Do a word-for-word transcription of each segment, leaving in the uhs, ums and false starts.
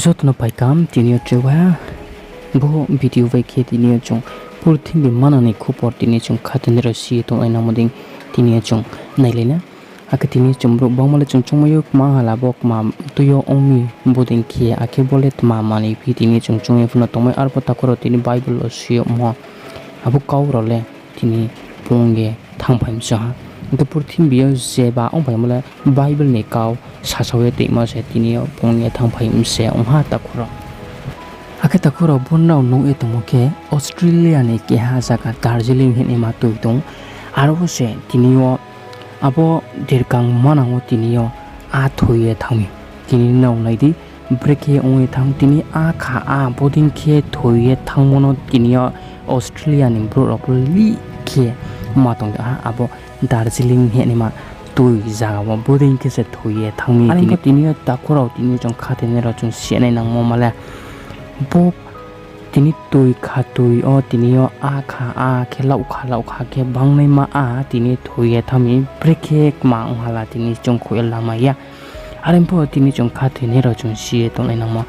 Joto no phaikam, tini yo chwaiha bo video bai khe tini yo chung purthimbi manang ni khupor tini chung khathoinai rao si ye tongnai nangmo dei tini yo chung nailai na. Akhe tini chung brouh bangma le chung chungmai ou, kma hala bo kma tui yo ong mi bodei khe, akhe bo le tma manoi phi tini chung chung ye phano tongmai, arphuh takhu rao tini Bible wo si yagmo abo kau rao le tini pung ye thanngphai mi se ha. Hing khe purthimbi yo jeba ongphaimo le Bible ni kau sasao ye toimo se tini yo pung ye thanngphai mi se ong ha takhu rao. Akhe takhu rao, bo nrao nuh ye tongmo khe Australia ni keha zaga Darjeeling hingnaima toi tong. Aro wo se tini yo abo derkang manang wo tini yo a thoi ye thanng mi. Tini nrao nai di, brekhe ong ye thanng, tini a kha a bodei khe thoi ye thanngmo no tini yo Australia ni brouh rao pho lih khe ma tong ha, abo Darjeeling hingnaima toi zaga wo bodei khe se thoi ye thanng mi. Are ong khe tini yo takhu rao, tini yo chung khathoinai rao chung sinai nangmo ma le, bo tini toi kha toi yo tini yo a kha a khe laoh kha laoh kha khe bangnaima a tini thoi ye thanng mi, brekhe kma ong hala tini chung khouh ye lamai ya. Are pho tini chung khathoinai rao chung si ye tongnai nangmo.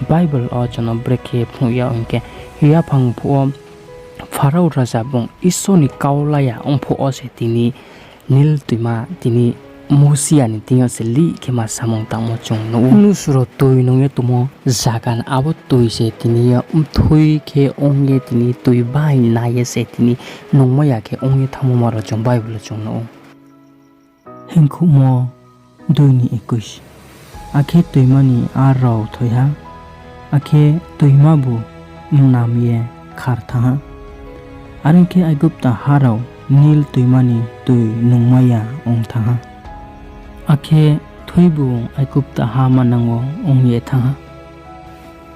Bible wo chung no brekhe phnuh ya hing khe, yaphang phuh wo Pharao raja bung Isor ni kau la ya ong phuh wo se tini Nil toima tini Mosia ni thing yo se lih khe ma samung tangmo chung nuh ou. Mnusu rao toi nung ye tongmo zaga ni abo toi se tini yo mthoi khe ong ye tini toi bai nai ye se tini nungmai ya khe ong ye thanngmo ma rao chung Bible wo chung nuh ou. Hingkhouhmo dui ni ekuis. Akhe toima ni ar rao thoi ha, akhe toimabu mnam ye khar thanng ha. Are ong khe Aigupta ha rao Nil toima ni toi nungmai ya ong thanng ha, akhe thoibu Aigupta ha manang wo ong ye thanng ha.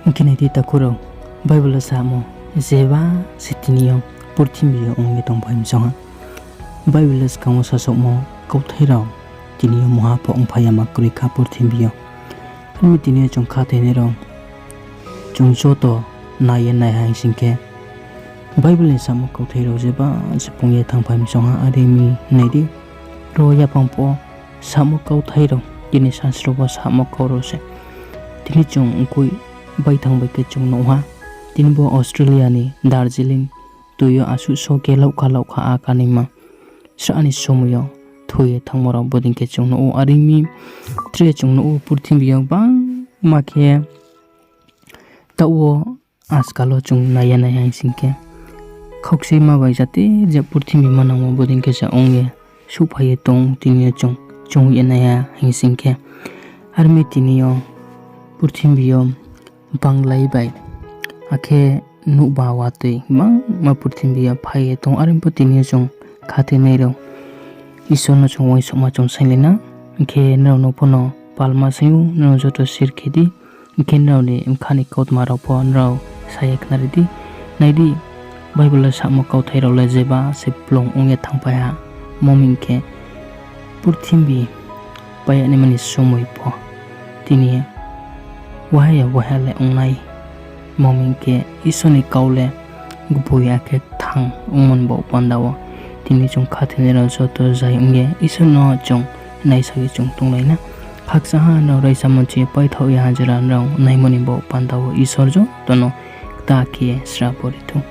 Hing khe nai di takhu rao, Bible wo samo jeba se tini yo purthimbi yo ong ye tongphai mi se ong ha. Bible wo skang wo sasaomo kauthai rao tini yo mungha pho ongphai ya ma kroi kha purthimbi yo. Are mi tini yo chung khathoinai rao chung joto nai ye nai ha hing sing khe, Bible ni samo kauthai rao jeba se pung ye thanngphai mi se ong ha. Are mi nai di, ro yaphang phuh samo kauthai rao, tini sasro bo samo kau rao se tini chung mkoih baithang bai khe chung nuh ha. Tini bo Australia ni Darjeeling toi yo asuh so khe laohkha laohkha a kanaima srah ni somoi yo thoi ye thanngmo rao bodei khe chung nuh ou. Are mi tre chung nuh ou purthimbi yo gbangma khe taoh wo ajkal wo chung nai ya nai ha hing sing khe, khaukchima bai jate je purthimbi manang wo bodei khe se ong ye souhphai ye tong, tini yo chung chung ye nai ha hing sing khe. Are mi tini yo purthimbi yo banglai bai, akhe nuhba watoi gbangma purthimbi yo phai ye tong. Are pho tini yo chung khathoinai rao Isor no chung uaingsouhma chung sainglai na. Hing khe nrao no pho no palma saing ou, nrao joto share khe di. Hing khe nrao ni bkha ni kautma rao pho nrao sa ye khnari di. Nai di, Bible wo samo kauthai rao le jeba se kplung ong ye thanngphai ha. Mo hing khe, purthimbi pai ya naima ni somoi pho tini waiha ya waiha le ong nai. Mo hing khe, Isor ni kau le gboi akhe kthang ongmo ni baoh panda wo tini chung khathoinai rao joto zai ong ye Isor no chung naisa ye chung tonglai na. Khakchangha nrao raisa monchi ye paithaoh ye hajira nrao naimo ni baoh panda wo Isor joto no kta khe srabo ri thou.